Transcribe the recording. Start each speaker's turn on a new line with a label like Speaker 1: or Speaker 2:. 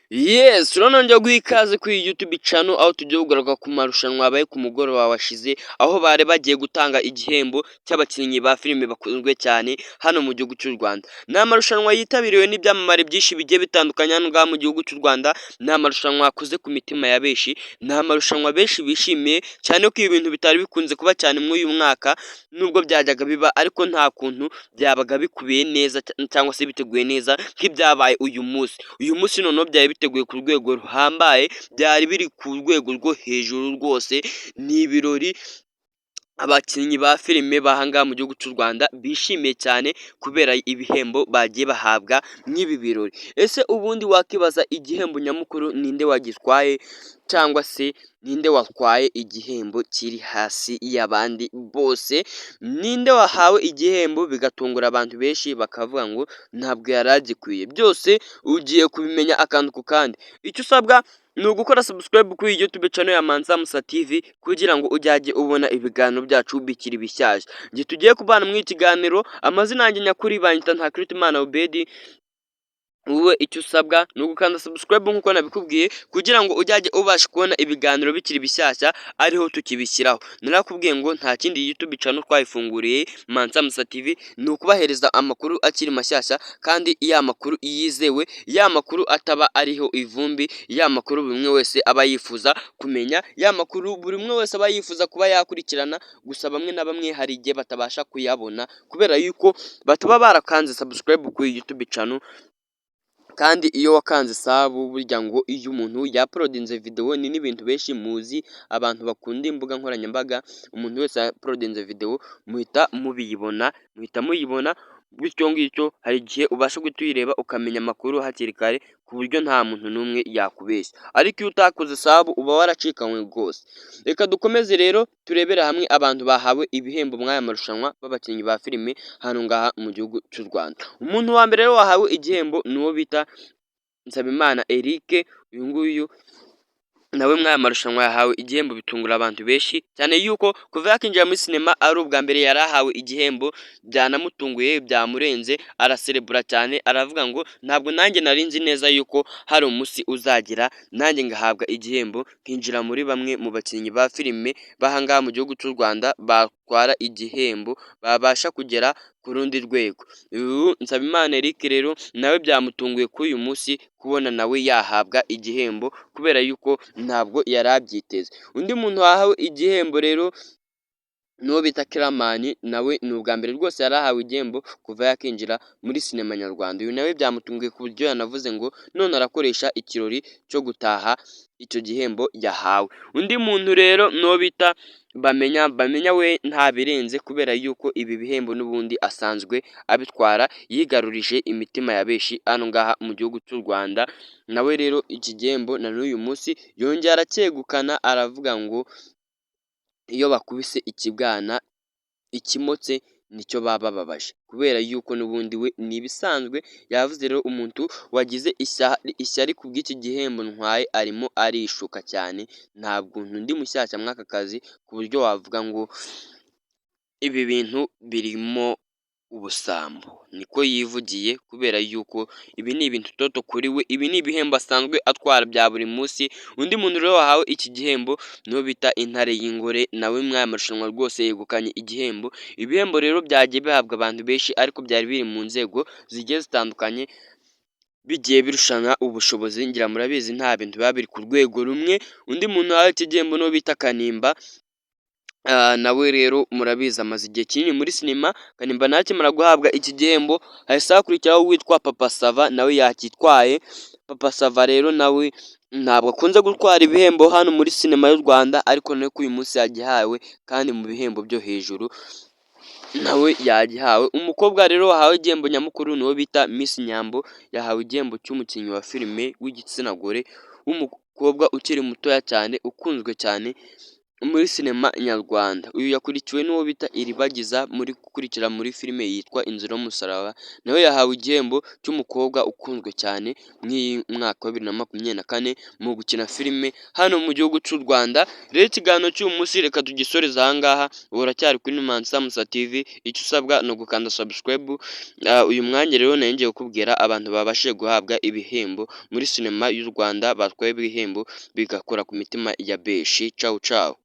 Speaker 1: Yes, nongeye guha ikaze kuri YouTube channel, aho tugiye kugaruka ku marushanwa yabaye ku mugoroba washize, aho bari bagiye gutanga igihembo cy'abakinnyi ba filime bakunzwe cyane hano mu gihugu cy'u Rwanda. Ni amarushanwa yitabiriwe n'ibyamamare byinshi bigiye bitandukanye hano ngaha mu gihugu cy'u Rwanda. Ni amarushanwa yakoze ku mitima ya benshi, ni amarushanwa benshi bishimiye cyane ko ibi bintu bitari bikunze kuba cyane muri uyu mwaka, nubwo byajyaga biba ariko nta kuntu byabaga bikubiye neza cyangwa se biteguye neza nk'ibyabaye uyu munsi. Uyu munsi noneho byari biteguye ku rwego ruhambaye, byari biri ku rwego rwo hejuru rwose. Ni ibirori abakinnyi ba filime b'aha ngaha mu gihugu cy'u Rwanda bishimiye cyane kubera ibihembo bagiye bahabwa mw'ibi birori. Ese ubundi wakibaza, igihembo nyamukuru ninde wagitwaye, cyangwa se ninde watwaye igihembo kiri hasi y'abandi bose? Ninde wahawe igihembo bigatungura abantu benshi, bakavuga ngo ntabwo yari agikwiye? Byose ugiye kubimenya akantu ku kandi. Icyo usabwa ni ugukora subscribe kuri iyi YouTube channel ya Manza Musa TV, kugira ngo ujye ubona ibiganiro byacu bikiri bishyashya. Njye tugiye kubana muri iki kiganiro, amazina yanjye nyakuri banyita Ntakirutimana Obedi. Wowe icyo usabwa ni ugukanda subscribe nk'uko nabikubwiye, kugira ngo ujye ubasha kubona ibiganiro bikiri bishyashya, ariho tukibishyiraho. Narakubwiye ngo nta kindi YouTube channel twayifunguriye Manza Musa TV, ni ukubahereza amakuru akiri mashyashya, kandi ya makuru yizewe, ya makuru ataba ariho ivumbi, ya makuru buri umwe wese aba yifuza kumenya, ya makuru buri umwe wese aba yifuza kuba yakurikirana. Gusa bamwe na bamwe hari igihe batabasha kuyabona kubera yuko bataba barakanze subscribe kuri YouTube channel. Kandi iyo wakanze sub, burya ngo iyo umuntu yauploadinze video, ni n'ibintu benshi muzi, abantu bakunda imbuga nkoranyambaga, umuntu wese yauploadinze video muhita mubiyibona, muhita muyibona. Bityo ngicyo hari igihe ubasha guhita uyireba, ukamenya amakuru hakiri kare, ku buryo nta muntu n'umwe yakubeshya. Ariko iyo utakoze sub uba waracikanywe rwose. Reka dukomeze rero turebere hamwe abantu bahawe ibihembo muri aya marushanwa b'abakinnyi ba filime hano ngaha mu gihugu cy'u Rwanda. Umuntu wa mbere rero wahawe igihembo ni uwo bita Nsabimana Eric. Uyu nguyu nawe muri aya marushanwa yahawe igihembo, bitungura abantu benshi cyane yuko kuva yakinjira muri sinema ari ubwa mbere yari ahawe igihembo. Byanamutunguye, byamurenze, araserebura cyane, aravuga ngo ntabwo nanjye nari nzi neza yuko hari umunsi uzagera nanjye ngahabwa igihembo, nkinjira muri bamwe mu bakinnyi ba filime b'aha ngaha mu gihugu cy'u Rwanda batwara igihembo, babasha kugera ku rundi rwego. Uyu Nsabimana Eric rero nawe byamutunguye kuri uyu munsi kubona nawe yahabwa igihembo, kubera yuko ntabwo yari abyiteze. Undi muntu wahawe igihembo rero n'uwo bita Killaman. Nawe ni ubwa mbere rwose yari ahawe igihembo kuva yakinjira muri sinema nyarwanda. Uyu nawe byamutunguye ku buryo yanavuze ngo none arakoresha ikirori cyo gutaha icyo gihembo yahawe. Undi muntu rero n'uwo bita Bamenya. Bamenya we nta birenze, kubera yuko ibi bihembo n'ubundi asanzwe abitwara, yigarurije imitima ya benshi hano ngaha mu gihugu cy'u Rwanda. Nawe rero iki gihembo na n'uyu munsi yongera aracyegukana, aravuga ngo iyo bakubise ikibwana ikimotse nicyo baba bababaje, kubera yuko n'ubundi we ni ibisanzwe. Yavuze rero, umuntu wagize ishyari ku bw'iki gihembo ntwaye arimo arishuka cyane, ntabwo ndi mushyashya muri aka kazi ku buryo wavuga ngo ibi bintu birimo ubusambo. Niko yivugiye, kubera yuko ibi ni ibintu toto kuri we, ibi ni ibihembo asanzwe atwara bya buri munsi. Undi muntu rero wahawe iki gihembo niwo bita Intare y'Ingore. Nawe muri aya marushanwa rwose yegukanye igihembo. Ibihembo rero byagiye bihabwa abantu benshi, ariko byari biri mu nzego zigiye zitandukanye, bigiye birushanwa ubushobozi. Ngira murabizi, nta bintu biba biri ku rwego rumwe. Undi muntu wahawe iki gihembo n'uwo bita Kanimba. Nawe rero murabizi, amaze igihe kinini muri sinema. Kanimba nawe akimara guhabwa iki gihembo, hahise hakurikiraho uwitwa Papa Sava, nawe yakitwaye. Papa Sava rero nawe ntabwo akunze gutwara ibihembo hano muri sinema y'u Rwanda, ariko nawe kuri uyu munsi yagihawe, kandi mu bihembo byo hejuru nawe yagihawe. Umukobwa rero wahawe igihembo nyamukuru ni uwo bita Miss Nyambo. Yahawe igihembo cy'umukinnyi wa filime w'igitsina gore w'umukobwa ukiri mutoya cyane, ukunzwe cyane. Muri sinema nyarwanda, uyu yakurikiwe n'uwo bita Iribagiza muri gukurikira muri filime yitwa Inzira y'Umusaraba, nawe yahawe igihembo cy'umukobwa ukunzwe cyane mu mwaka wa 2024 mu gukina filime hano mu gihugu cy'u Rwanda. Rero ikiganiro cy'uyu munsi reka tugisoreze aha ngaha. Uracyari kuri Mansa Musa TV, icyo usabwa ni ugukanda subscribe. Uyu mwanya rero nari ngiye kukubwira abantu babashije guhabwa ibihembo muri sinema y'u Rwanda, batwaye ibihembo bigakora ku mitima ya benshi. Cawu cawu.